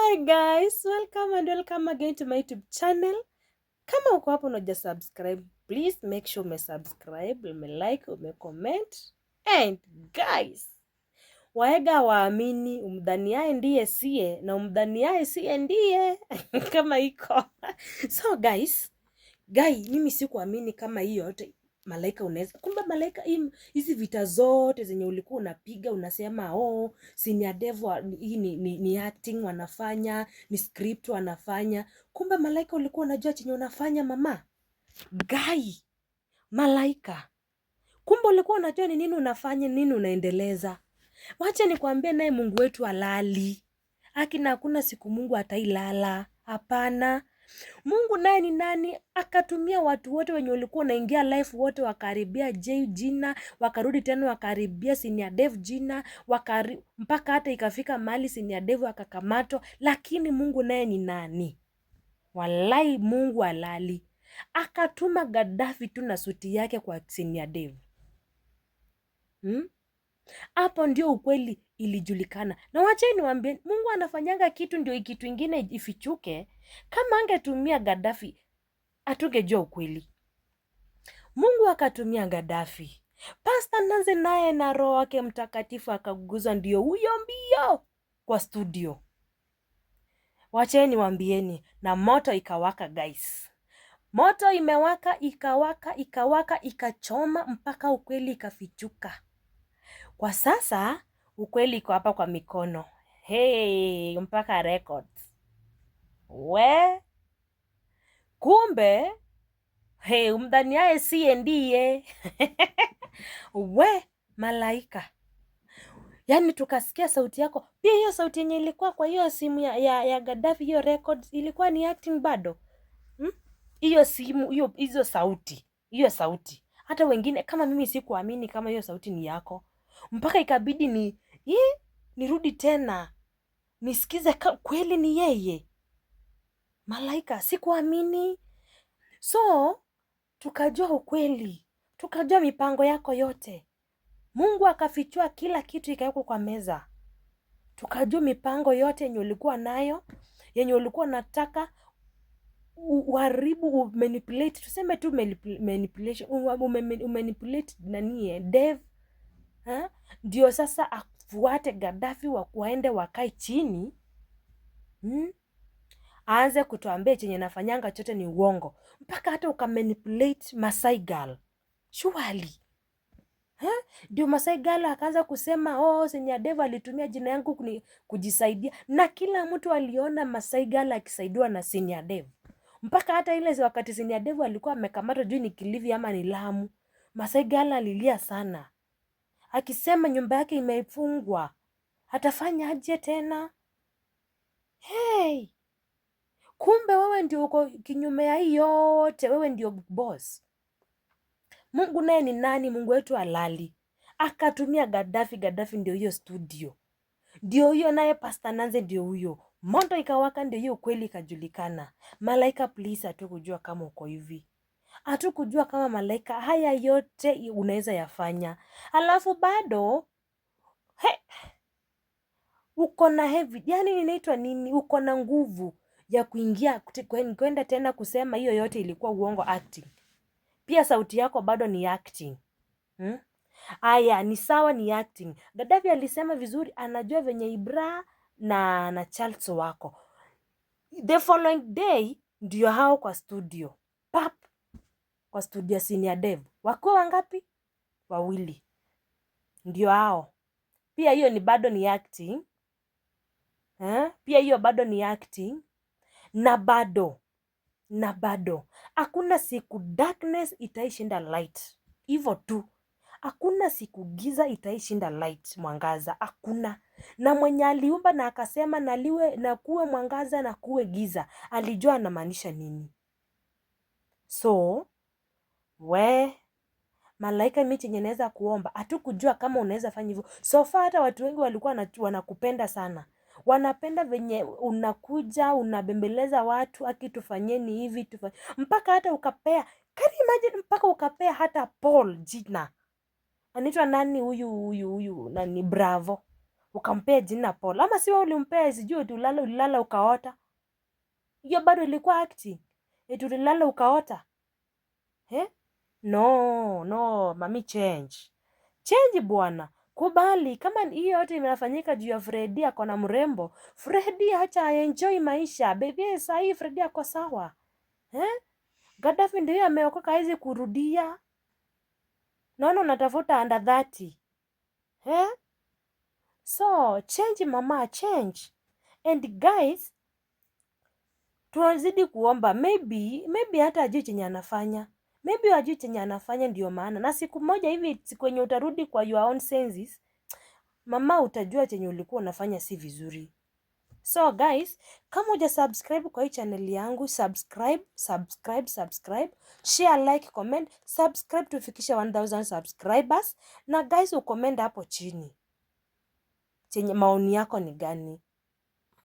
Hi guys, welcome and welcome again to my YouTube channel. Kama uko hapo na subscribe, please make sure ume subscribe, ume like, ume comment. And guys, waega waamini umdhaniaye ndiye siye na umdhaniaye siye ndiye kama iko. So guys, guy, mimi sikuamini kama hiyo yote Malaika unaweza, kumbe Malaika, hizi vita zote zenye ulikuwa unapiga unasema, "Oh, Senior Dev hii ni acting wanafanya, ni script wanafanya." Kumbe Malaika ulikuwa unajua chenye unafanya, mama. Guy, Malaika, kumbe ulikuwa unajua ni nini unafanya, nini unaendeleza. Wacha nikwambie, naye Mungu wetu alali. Akina hakuna siku Mungu atailala. Hapana. Mungu naye ni nani? Akatumia watu wote wenye walikuwa unaingia live, wote wakaribia J jina, wakarudi tena wakaribia Senior Dev jina, mpaka hata ikafika mahali Senior Dev akakamatwa. Lakini Mungu naye ni nani? Walai Mungu alali. Akatuma Gaddafi tu na suti yake kwa Senior Dev. Hapo ndio ukweli ilijulikana. Na wacheni niwaambie, Mungu anafanyanga kitu ndio kitu ingine ifichuke. Kama angetumia Gaddafi, hatungejua ukweli. Mungu akatumia Gaddafi. Pastor Nancy naye na Roho wake Mtakatifu akaguzwa, ndio huyo mbio kwa studio. Wacheni niwaambieni, na moto ikawaka guys. Moto imewaka, ikawaka, ikawaka, ikachoma mpaka ukweli ikafichuka. Kwa sasa ukweli iko hapa kwa mikono. Hey, mpaka records. We, kumbe, hey, umdhaniaye siye ndiye. We, Malaika. Yaani tukasikia sauti yako. Pia hiyo sauti yenye ilikuwa kwa hiyo simu ya Gaddafi, hiyo records ilikuwa ni acting bado. Hiyo simu, hiyo hizo sauti, hiyo sauti. Hata wengine kama mimi sikuamini kama hiyo sauti ni yako. Mpaka ikabidi nirudi tena nisikize kweli ni yeye. Malaika, sikuamini. So tukajua ukweli, tukajua mipango yako yote. Mungu akafichua kila kitu ikawekwa kwa meza. Tukajua mipango yote yenye ulikuwa nayo, yenye ulikuwa unataka uharibu, manipulate, tuseme tu manipulation, umanipulate nani, Dev, ha? Ndio sasa afuate Gaddafi waende wakae chini. Aanze kutuambia chenye nafanyanga chote ni uongo. Mpaka hata ukamanipulate Masai Girl. Surely. Ndio Masai Girl akaanza kusema, "Oh, Senior Dev alitumia jina yangu kujisaidia." Na kila mtu aliona Masai Girl akisaidiwa na Senior Dev. Mpaka hata ile wakati Senior Dev alikuwa amekamatwa, juu ni Kilifi ama ni Lamu, Masai Girl alilia sana akisema nyumba yake imefungwa, atafanya aje tena? Hey, kumbe wewe ndio uko kinyume ya hii yote, wewe ndio boss. Mungu naye ni nani? Mungu wetu alali. Akatumia Gaddafi, Gaddafi ndio hiyo studio, ndio hiyo naye Pastor Nancy ndio huyo. Moto ikawaka, ndio hiyo kweli ikajulikana. Malaika, please, hatukujua kama uko hivi, hatukujua kama Malaika haya yote unaweza yafanya, alafu bado he, uko na heavy, yani inaitwa nini? Uko na nguvu ya kuingia kwenda tena kusema hiyo yote ilikuwa uongo, acting. Pia sauti yako bado ni acting. Aya, ni sawa, ni acting. Gaddafi alisema vizuri, anajua venye Ibra na Charles wako. The following day ndio hao kwa studio. Pap, kwa studio Senior Dev. Wakuwa wangapi? Wawili. Ndio hao. Pia hiyo ni bado ni acting. Eh? Pia hiyo bado ni acting. Na bado hakuna siku darkness itaishinda light. Hivyo tu. Hakuna siku giza itaishinda light, mwangaza. Hakuna. Na mwenye aliumba na akasema na liwe na kuwe mwangaza na kuwe giza, alijua anamaanisha nini. So we Malaika, mi chenye naweza kuomba, hatukujua kama unaweza fanya hivyo. So far hata watu wengi walikuwa wanakupenda sana, wanapenda venye unakuja unabembeleza watu, aki tufanyeni hivi mpaka hata ukapea, can you imagine, mpaka ukapea hata Paul jina, anaitwa nani huyu nani, Bravo. Ukampea jina Paul. Ama si wewe ulimpea, sijui eti ulilala ukaota. Hiyo bado ilikuwa acting. Eti ulilala ukaota. Eh? No, no, mami, change. Change, bwana. Kubali kama hiyo yote inafanyika juu ya Freddy ako na mrembo. Freddy acha enjoy maisha. Baby, saa hii Freddy ako sawa. Eh? Gaddafi ndio ameokoka, hawezi kurudia. Naona unatafuta under 30. Eh? So, change, mama, change. And guys, tunazidi kuomba, maybe hata ajui chenye anafanya. Maybe hajui chenye anafanya ndio maana. Na siku moja hivi, siku yenye utarudi kwa your own senses, mama, utajua chenye ulikuwa unafanya si vizuri. So guys, kama huja subscribe kwa hii channel yangu, subscribe, subscribe, subscribe, share, like, comment, subscribe tufikishe 1000 subscribers. Na guys, ucomment hapo chini chenye maoni yako ni gani.